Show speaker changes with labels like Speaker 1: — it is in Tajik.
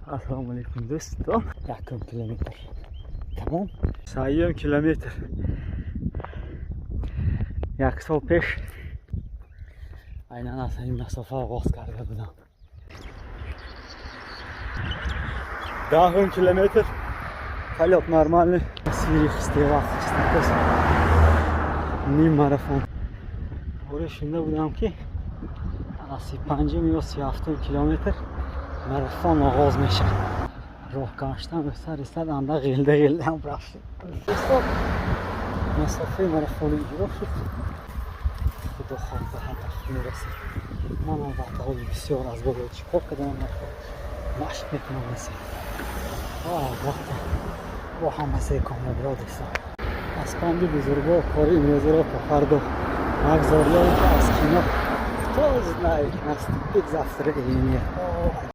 Speaker 1: Ассалому алайкум, дӯстон. Якум километр тамом, сеюм километр. Як сол пеш айнан аз ҳамин масофа оғоз карда будам. 10-ум километр, полёт нормальный. Сири хисти вақт ним марафон боре шунда будам, ки аз 35-ум ё 37-ум километр марафон оғоз мешавад. Роҳ гаштан сар сад анда ғилда ғилдам рафт. Масофаи марафони иҷро шуд. Худо хоҳ, ба ҳадаф мерасид. Манам ваъдаҳои бисёр аз боло чӣ кор кардам, машқ мекунам, насиб, албатта, бо ҳамасе комёбро дестам. Аз панди бузургвор кори имрӯзаро то фардо нагзор, ё ин ки аз кино: «Кто знает, наступит завтра или нет».